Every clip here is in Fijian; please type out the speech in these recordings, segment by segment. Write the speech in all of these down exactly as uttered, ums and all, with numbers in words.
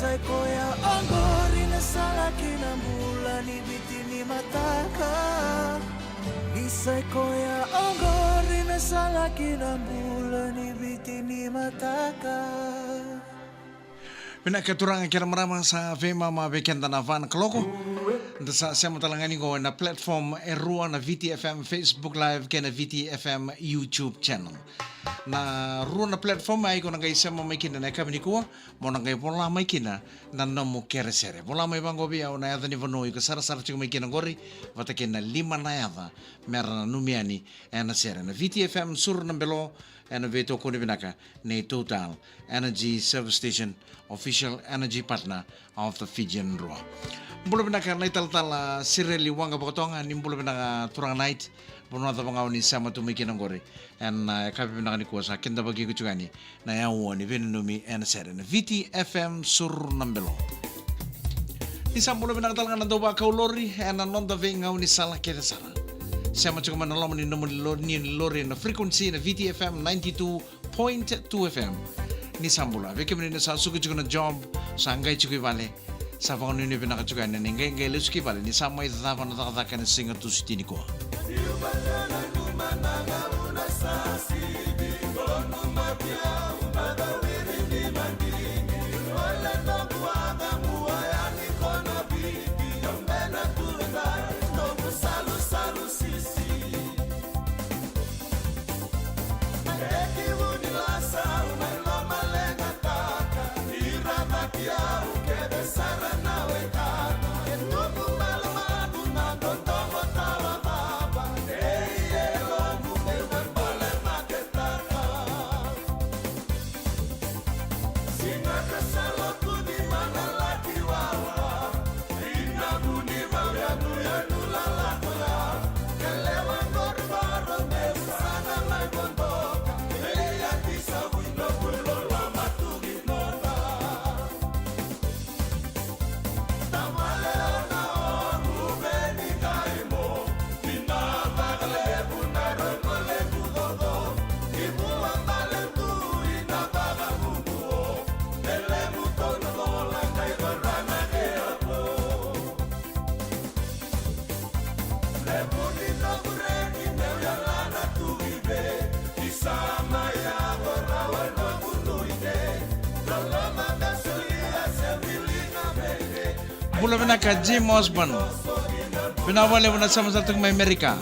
Sai koya oqori na sala ki na bula ni Viti ni mataka. Ni sai koya oqori na sala ki na bula ni Viti ni mataka. Vinaka turaga kei na marama, sa veimama vei keda na va na kaloko. Da sa sema tale ga ni qo ena platform e rua, na Viti F M Facebook Live kei na Viti F M YouTube channel. Na rua na platform ai ko na qai sema mai kina na yakavi nikua, mo na qai vola mai kina na nomu kerekere. Vola mai vaqo vei au na yaca ni vanua iko sarasara tiko mai kina qori, vata kei na lima na yaca me ra nanumi yani ena sere. Na Viti F M Suru na Belo, ena veitokoni vinaka nei Total Energy Service Station, official energy partner of the Fijian Drua. Bula vinaka na italatala Sireli Waqa Vakatoga, ni bula vinaka turaga Night, vanua cava ga o ni sema tu mai kina qori. Ena, e, yakavi vinaka nikua, sa kidavaki iko tiko yani na yaua ni veinanumi ena sere na Viti F M Suru na Belo. Ni sa bula vinaka tale ga na dauvakau lori ena noda veigaunisala kece sara. Sema tiko mai na loma ni nomuni lo-, ni lori na frequency na Viti F M ninety-two point two F M. Ni sa bula. Vei kemuni na sa suka tiko na job, sa qai tiko i vale, sa vakanuinui vinaka tiko yani ni qai, qai lesu ki vale ni sa mai cava na cakacaka ena Siga Tusiti nikua. Bula vinaka Jim Osborne. Vinaka vakalevu na sema sa tiko mai Amerika.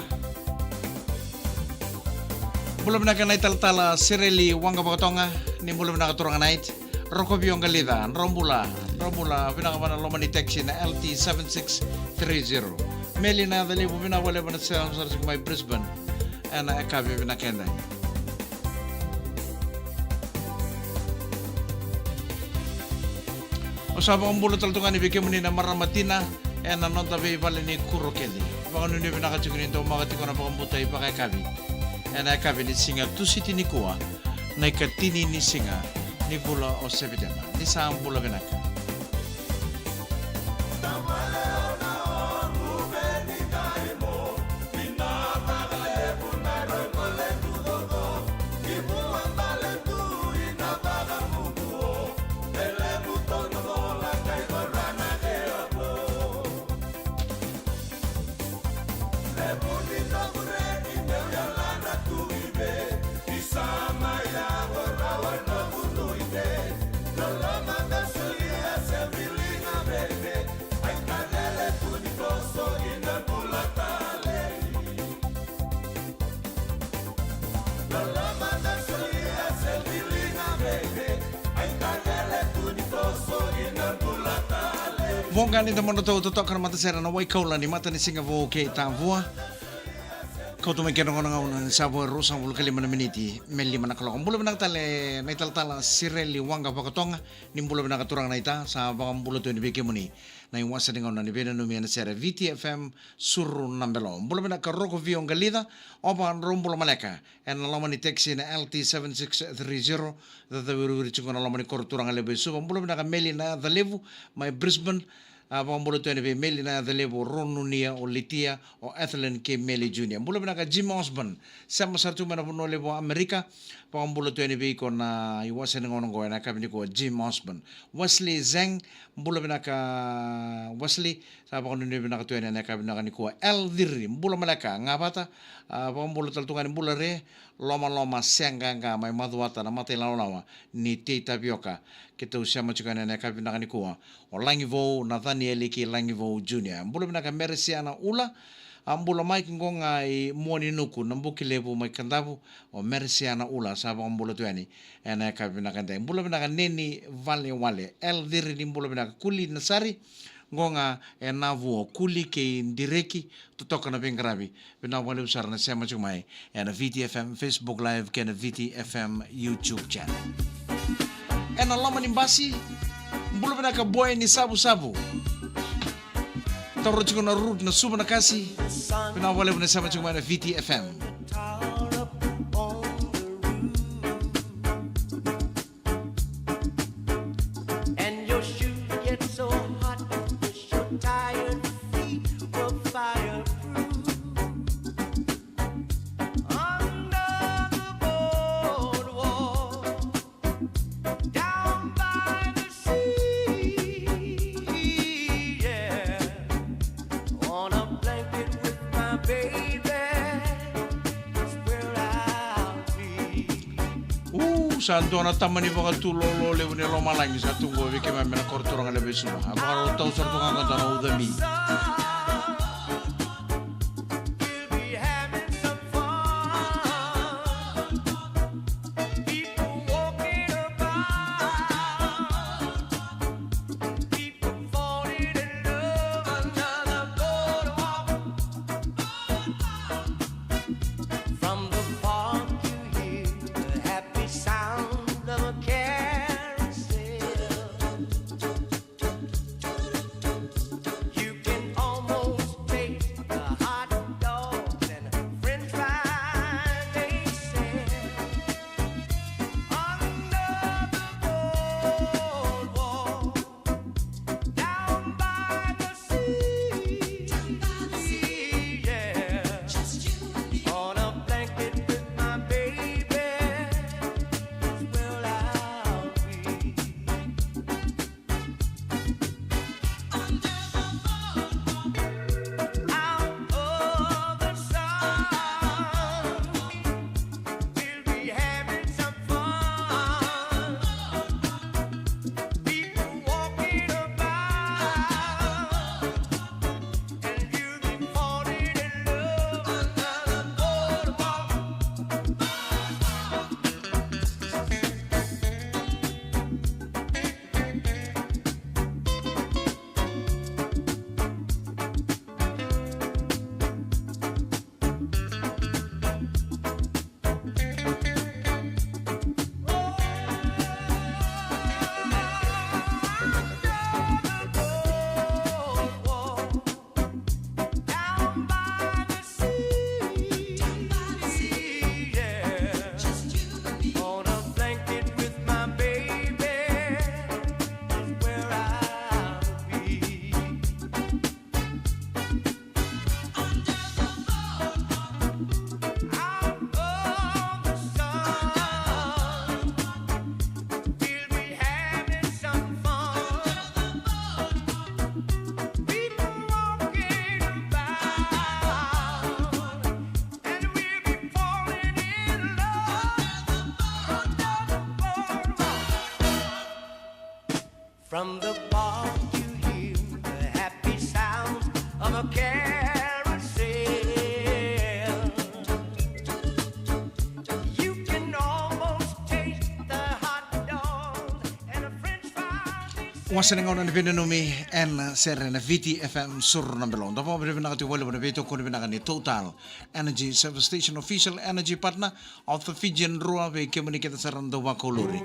Bula vinaka na italatala Sireli Waqa Vakatoga, ni bula vinaka turaga Night. Roko Vio Qalica, drau bula, drau bula, vinaka vua na loma ni taxi na L T seven six three zero. Meli na yaca levu, vinaka vakalevu na sema sa tiko mai Brisbane. Ena yakavi vinaka edai. Au sa vakabula tale tu ga yani vei kemuni na marama tina ena noda veivale ni kuro kece. Vakanuinui vinaka tiko ni domaka tiko na vakabauta i vakayakavi ena yakavi ni Siga Tusiti nikua, na ikatini ni siga ni vula o Sepiteba. Ni sa bula vinaka. Voqa ni domodratou totoka na matasere na Waikaula ni matanisiga vou kei Tavua. Kauta mai kena gona gauna ni sa vo e ruasagavulu ka lima na miniti me lima na kaloko. Bula vinaka tale na italatala Sireli Waqa Vakatoga, ni bula vinaka turaga Naita, sa vakabula tu yani vei kemuni na iwase ni gauna ni veinanumi ena sere Viti F M Suru na Belo. Bula vinaka Roko Vio Qalica, o vakadrau bula maleka ena loma ni taxi na L T seven six three zero, cacawiriwiri tiko na loma ni koro turaga levu e Suva. Bula vinaka Meli na yaca levu mai Brisbane, A, vakabula tu yani vei Meli Nayacalevu, o Ronunia, o Litia, o Ethelyn kei Meli Junior. Bula vinaka Jim Osborne, sema sara tu mai na vanua levu o Amerika. Vakabula tu yani vei iko na iwase ni gauna oqo ena yakavi nikua, Jim Osborne. Wesley Zeng, bula vinaka Wesley, sa vakanuinui vinaka tu yani ena yakavi vinaka nikua. El Ciri, bula maleka, ga vata. A, vakabula tale tu ga ni bula re, lomaloma, seaqaqa, mai Macuata na mata ilawalawa ni tei tavioka. Keitou sema tiko yani ena yakavi vinaka nikua. O Lagi Vou, Nathanieli kei Lagi Vou Junior. Bula vinaka Merisiana Ula. A, bula mai ki qo ga i Muaninuku, Nabukelevu mai Kadavu. O Merisiana Ula sa vakabula tu yani ena yakavi vinaka edai. Bula vinaka Neni Valewale. El Ciri ni bula vinaka. Kuli Nasari, qo ga e Navua. Kuli kei Direki, totoka na veiqaravi. Vinaka vakalevu sara na sema tiko mai ena V T F M Facebook Live kei na V T F M YouTube channel. Ena loma ni basi, bula vinaka Boy ni Savusavu. Taura tiko na route na Suva na Kasi. Vinaka vakalevu na sema tiko mai na V T F M. And your shoes get so hot, wish your tired feet were fireproof. Under the boardwalk, down by the sea, yeah. On a blanket with my baby, that's where I'll be. Uu, sa dua na tamani vakatulolo levu ni lomalagi sa tu qo vei keimami na koro turaga levu e Suva. A vakarau tau sara tu ga qo dua na ucami. From the park you hear the happy sound of a carousel. You can almost taste the hot dogs and French fries they sell under the boardwalk. Down by the sea, yeah. Just you and me. On a blanket with my baby, that's where I'll be. Under the boardwalk. Out of the sun. We'll be having some fun. People walking about, and you'll be falling in love under the boardwalk. From the park you hear the happy sounds of a carousel. You can almost taste the hot dogs and the French fries. Wasa ni gauna ni veinanumi ena sere na V T F M Suru na Belo. Da vakavinavinaka tiko vakalevu na veitokoni vinaka ni Total Energy Service Station, official energy partner of the Fijian Drua, vei kemuni kece sara na dau vakauluri.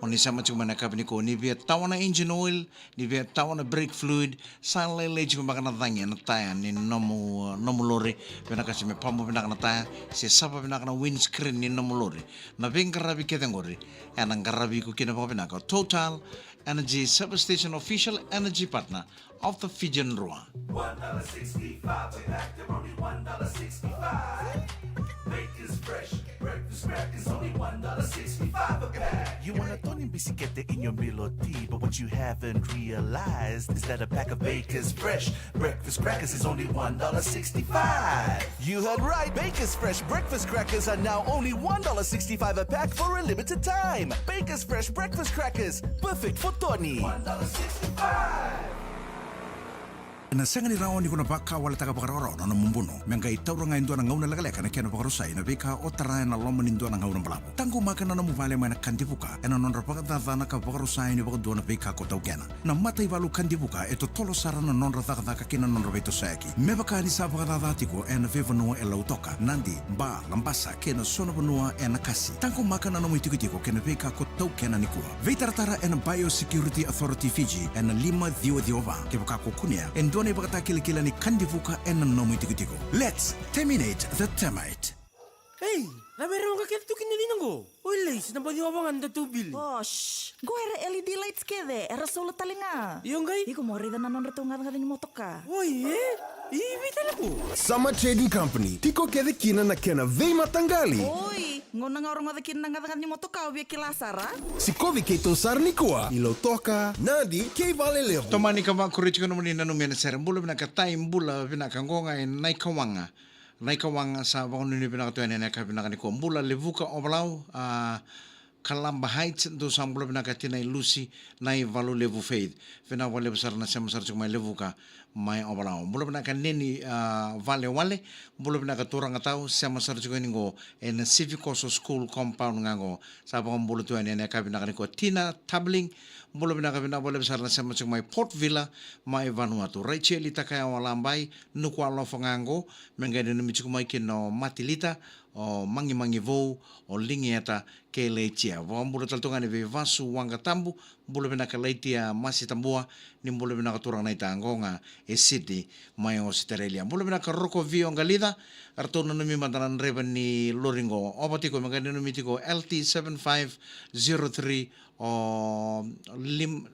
O ni sema tiko mai na yakavi nikua, ni via tawa na engine oil, ni via tawa na brake fluid, sa lailai tiko beka na cagi ena taya ni nomu, nomu lori. Vinaka se me pampu vinaka na taya, se sava vinaka na windscreen ni nomu lori. Na veiqaravi kece qori ena qaravi iko kina vakavinaka. Total Energy Service Station, official energy partner of the Fijian Drua. One dollar sixty-five a pack, they're only one dollar sixty-five. Baker's Fresh breakfast crackers, only one dollar sixty-five a pack. You want a Tony bisikete in your meal or tea, but what you haven't realized is that a pack of Baker's Fresh breakfast crackers is only one dollar sixty-five. You heard right. Baker's Fresh breakfast crackers are now only one dollar sixty-five a pack for a limited time. Baker's Fresh breakfast crackers, perfect for Tony. One dollar sixty-five. Ena sega ni rawa ni ko na vakawaletaka vakararawa na nomu buno me qai taura ga e dua na gauna lekaleka na kena vakarusai na veika o tara ena loma ni dua na gauna balavu. Taqomaka na nomu vale mai na Kadivuka ena nodra vakacacana ka vakarusai ni vakadua na veika ko taukena. Na mataivalu Kadivuka e totolo sara na nodra cakacaka kei na nodra veitosoyaki. Me vaka ni sa vakacaca tiko ena veivanua e Lautoka, Nadi, Ba, Labasa kei na so na vanua ena kasi. Taqomaka na nomu itikotiko kei na veika ko taukena nikua. Veitaratara ena Biosecurity Authority Fiji ena lima ciwa ciwa va kevaka ko kunea e dua na ivakatakilakila ni Kadivuka ena nomu itikotiko. Let's terminate the termite. Ei, cava e rawa ga kece tu kina lina qo? Oi, lei, se na baci ova ga na datou bili. Osh, qo era L E D lights kece, era solar tale ga. Io qai? Iko mo raica na nodratou gacagaca ni motoka. Oi, e? I vei tale qo? Summer Trading Company, tiko kece kina na kena veimataqali. Oi, gauna ga o rogoca kina na gacagaca ni motoka o via kila sara. Sikovi keitou sara nikua i Lautoka, Nadi kei Valelevu. Tomani ka vakuri tiko nomuni nanumi ena sere. Bula vinaka Tai, bula vinaka, qo ga e Naikawaqa. Naikawaqa, sa vakanuinui vinaka tu yani ena yakavi vinaka nikua. Bula Levuka, Ovalau, a, Kalaba Heights, dou sa bula vinaka. Tinai Lusi, Naivalulevu Faith. Vinaka vakalevu sara na sema sara tiko mai Levuka, mai Ovalau. Bula vinaka Neni, a, Valewale. Bula vinaka turaga tau, sema sara tiko yani qo ena Sivikoso School compound ga qo. Sa vakabula tu yani ena yakavi vinaka nikua. Tina Tabling, bula vinaka, vinaka vakalevu sara na sema tiko mai Port Vila, mai Vanuatu. Raicheli Takayawa Labai, Nukualofa ga qo, me qai nanumi tiko mai kina o Matilita, o Magimagi Vou, o Ligieta kei Leitia. Vakabula tale tu ga yani vei Vasu Waqatabu, bula vinaka Laitia Masitabua, ni bula vinaka turaga naita, qo ga e Sydney mai Ositerelia. Bula vinaka Rokovio Qalica, ratou nanumi mada na draiva ni lori qo. Ova tiko me qai nanumi tiko L T seven five zero three o Lim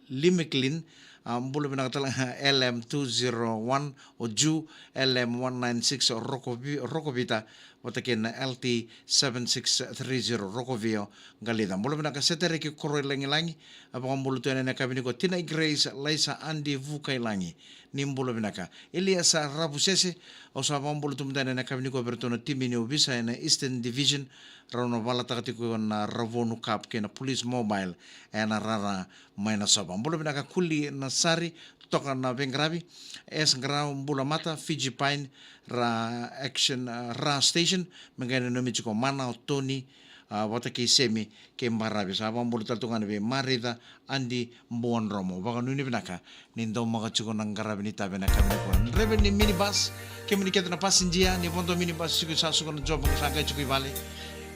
Limiklin, a, bula vinaka tale ga L M two zero one o Ju, L M one nine six o Rokovi-, Rokovita, vata kei na L T seven six three zero Rokovio Qalica. Bula vinaka Setereki Koroilagilagi, a vakabula tu yani ena yakavi nikua. Tinai Grace, Laisa Adi Vukailagi, ni bula vinaka. Eliasa Ravusese, au sa vakabula tu mada yani ena yakavi nikua vei iratou na timi ni ovisa ena Eastern Division, rau na valataka tiko na Ravonu Cup kei na Police Mobile ena rara mai Nasova. Bula vinaka Kuli Nasari, toka na veiqaravi, S Grau, bula mata, Fiji Pine, ra action, a, ra station, me qai nanumi tiko Mana, o Toni, a, vata kei Semi, kei Baravi. Sa vakabula tale tu ga yani vei Marica Adi Buadromo. Vakanuinui vinaka ni daumaka tiko na qaravi ni tavi ena yakavi nikua. Draiva ni minibus, kemuni kece na passenger, ni vodo minibus tiko, sa suka na job, sa qai tiko i vale.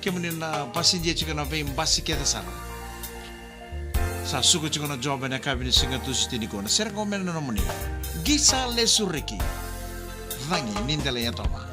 Kemuni na passenger tiko na veibasi kece sara, sa suka tiko na job ena yakavi ni siga Tusiti nikua. Na sere qo me na nomuni. Qi sa lesu reki, cagi ni dela i yatova.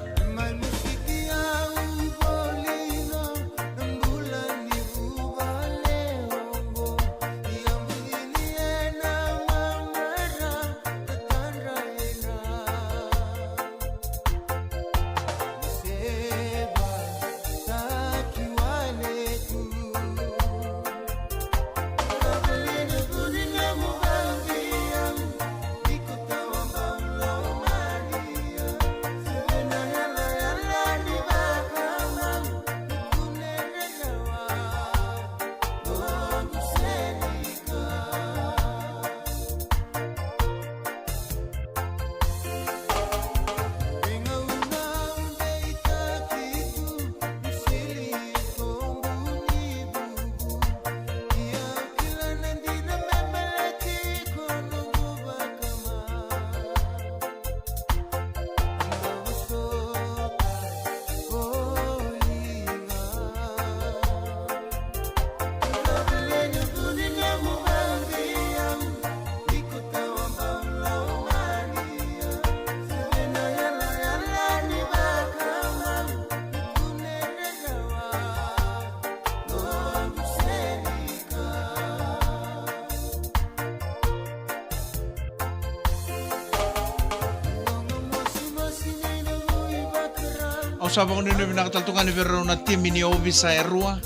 Sa vakanuinui vinaka tale tu ga ni vei rau na timi ni ovisa e rua,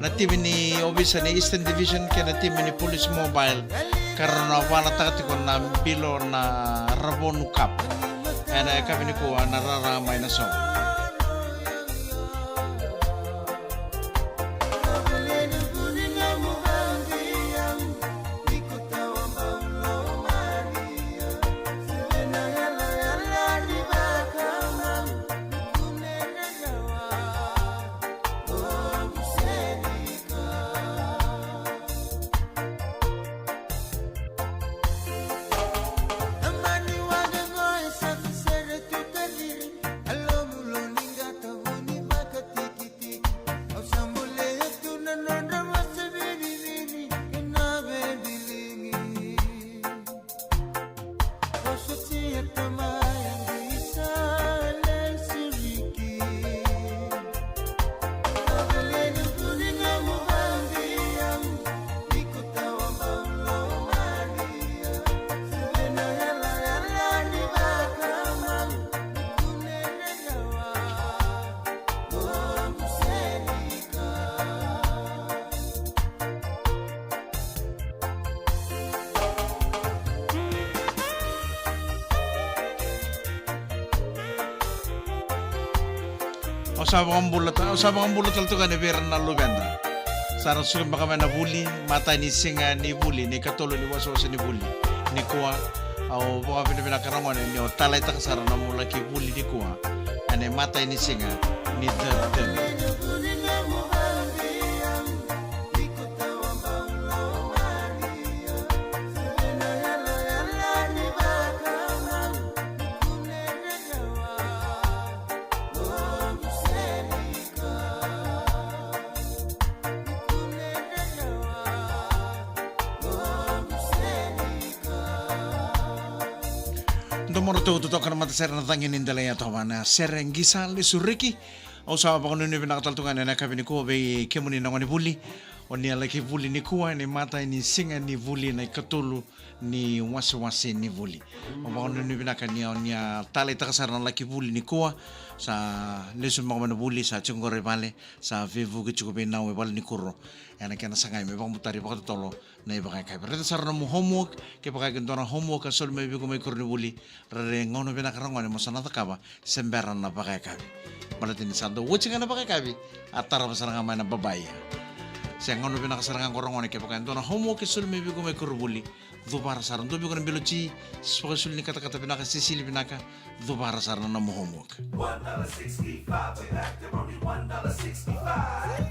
na timi ni ovisa ni Eastern Division kei na timi ni Police Mobile, ka rau na valataka tiko na bilo na Ravonu Cup ena yakavi nikua na rara mai na so. Au sa vakabula ta-, au sa vakabula tale tu ga ni vei ira na luveda. Sa ra suka beka mai na vuli, matai ni siga ni vuli, ni katolu ni wasewase ni vuli. Nikua, au vakavinavinaka ragone ni o taleitaka sara na nomu laki vuli nikua. Ena imatai ni siga ni thirteen. Domona tou totoka na matasere na cagi ni dela yatova na sere qisa lesu reki. Au sa vakanuinui vinaka tale tu ga ena yakavi nikua vei kemuni na gone vuli. O ni a laki vuli nikua ena imatai ni siga ni vuli na ikatolu ni wasewase ni vuli. Au vakanuinui vinaka ni o ni a taleitaka sara na laki vuli nikua. Sa lesu beka mai na vuli, sa tiko qori e vale, sa veivuke tiko vei nau e valenikuro. Ena kena sagai me vakabutari vakatotolo na ivakayakavi. Raica sara na nomu homework, kevaka e dua na homework a soli mai vei iko mai koronivuli, rairai gauna vinaka ragone mo sa na cakava se bera na vakayakavi. Baleta ni sa dau oti ga na vakayakavi, a tarava sara ga mai na babai. Se gauna vinaka sara ga qo ragone, kevaka e dua na homework e soli mai vei iko mai koronivuli, cuvara sara, dua vei iko na bilo ti, se vakasoli ni katakata vinaka, se sili vinaka, cuvara sara na nomu homework. One dollar sixty-five a pack, they're only one dollar sixty-five.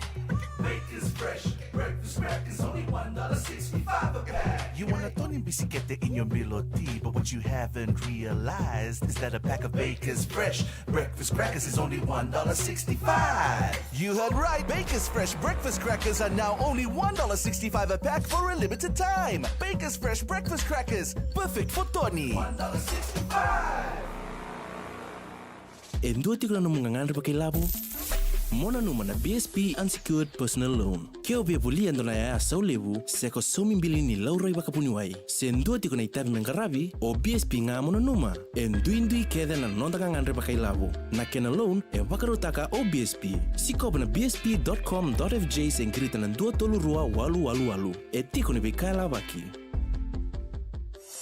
Baker's Fresh breakfast crackers, only one dollar sixty-five a pack. You want a Tony Bisikete in your meal or tea, but what you haven't realized is that a pack of Baker's Fresh breakfast crackers is only one dollar sixty-five. You heard right. Baker's Fresh breakfast crackers are now only one dollar sixty-five a pack for a limited time. Baker's Fresh breakfast crackers, perfect for Tony. One dollar sixty-five. E dua tiko na nomu gagadre vakailavo? Mo nanuma na B S P Unsecured Personal Loan. Ke o via volia e dua na yaya sau levu, se ko saumi bili ni laurai vakavuniwai, se dua tiko na itavi me qaravi, o B S P ga mo nanuma. E duidui kece na noda gagadre vakailavo. Na kena loan e vakarautaka o B S P. Sikova na B S P dot com dot F J se qirita na dua tolu rua walu walu walu. E tiko ni veika e lavaki.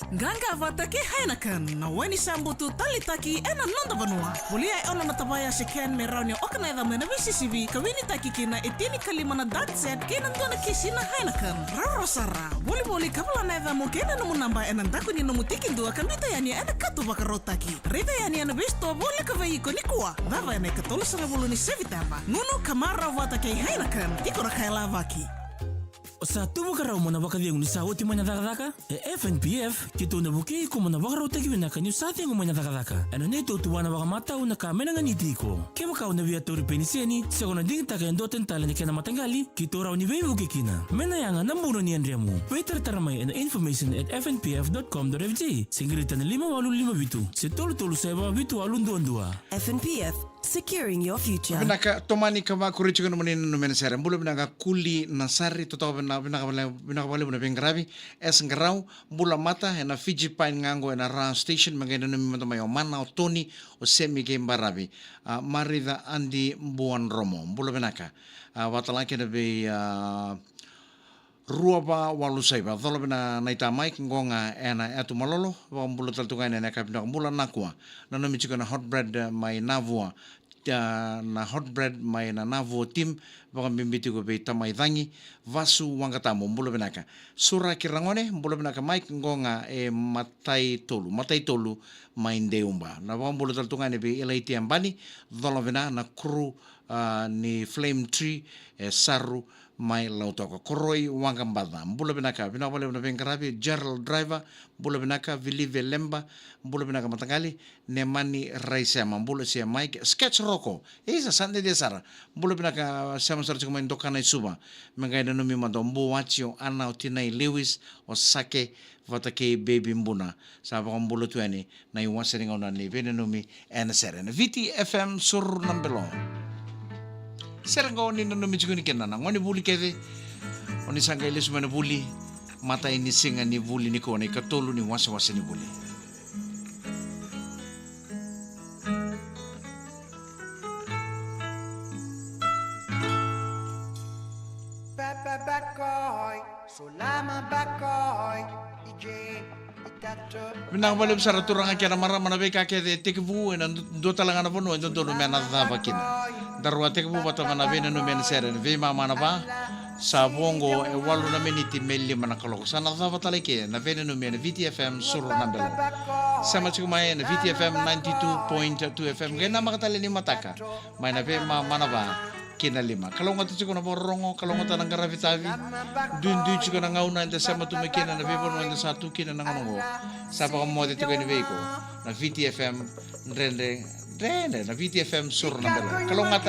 Qaqa vata kei Heineken, na waini sa butu taleitaki ena noda vanua. Volia e ono na tavaya se can me rawa ni o oka na yacamu ena veisisivi ka winitaki kina e tinikalima na dark set kei na dua na kisi na Heineken. Rawarawa sara. Volivoli ka vola na yacamu kei na nomu naba ena daku ni nomu tikidua ka biuta yani ena kato vakarautaki. Raica yani ena veisitoa voleka vei iko nikua. Cava ena ikatolusagavulu ni Seviteba. Nunu ka marau vata kei Heineken. Tiko na ka e lavaki. O sa tu vakarau mo na vakacegu ni sa oti mai na cakacaka? E F N P F, keitou na vukei iko mo na vakarautaki vinaka niu sa cegu mai na cakacaka. Ena neitou tuvana vakamatau na ka me na ganiti iko. Kevaka o na via tauri peniseni, se ko na digitaka e dua tani tale na kena mataqali, keitou rawa ni veivuke kina. Me na yaga na buno ni yadremu. Veitaratara mai ena information at F N P F dot com dot F J, se qirita na lima walu lima vitu, se tolu tolu saiva vitu walu dua dua. F N P F, Securing your future. Vinaka, tomani ka vakuri tiko na moni nanumi ena sere. Bula vinaka Kuli Nasari, totoka vina-, vinaka vale-, vinaka vakalevu na veiqaravi. S Qarau, bula mata, ena Fiji Pine ga qo ena Ra Station, me qai nanumi mada mai o Mana, o Toni, o Semi kei Baravi. A, Marica Adi Buadromo, bula vinaka. A, vakatale ga kina vei, a, Rua va walu saiva, cola vina na ita Mike, qo ga ena Etu Malolo, vakabula tale tu ga ena yakavi vinaka, bula Nakua. Nanumi tiko na hot bread mai Navua, a, na hot bread mai na Navua team, vakabibi tiko vei tamai Cagi, Vasu Waqatamu, bula vinaka. Suraki Ragone, bula vinaka Mike, qo ga e Matai Tolu, Matai Tolu mai Deuba. Na vakabula tale tu ga ena vei Ilaitia Bani, cola vina na crew, a, ni Flame Tree, e Saru, mai Lautoka. Koroi Waqabaca, bula vinaka, vinaka vakalevu na veiqaravi. Gerald Driver, bula vinaka. Vilive Lemba, bula vinaka mataqali. Nemani Raisema, bula sia Mike. Sketch Roko, e isa sa dede sara. Bula vinaka, sema sara tiko mai Dokana i Suva. Me qai nanumi mada o Buaci, o Ana, o Tinai Lewis, o Sake, vata kei Baby Buna. Sa vakabula tu yani na iwase ni gauna ni veinanumi ena sere ena Viti F M Suru na Belo. Sere qo ni nanumi tiko ni kina na gone vuli kece. O ni sa qai lesu mai na vuli, matai ni siga ni vuli nikua, na ikatolu ni wasewase ni vuli. Papa Bakoi, Solama Bakoi, Ije. Vinaka vakalevu sara turaga kei na marama, na veika kece e tekivu ena du-, dua tale ga na vanua e dodonu me na cava kina. Daru a tekivu vata mai na veinanumi ena sere ena veimama na va. Sa vo qo e walu na miniti me lima na kaloko. Sa na cava tale ke na veinanumi ena Viti F M Suru na Belo. Sema tiko mai ena Viti F M ninety-two point two F M. Qai namaka tale ni mataka mai na veimama na va ki na lima. Kalougata tiko na vakarorogo, kalougata na qaravi tavi. Duidui tiko na gauna eda sema tu mai kina, na veivanua eda sa tu kina na gauna oqo. Sa vakamoce tiko yani vei iko na Viti F M, dredre, dredre, na Viti F M Suru na Belo. Kalougata.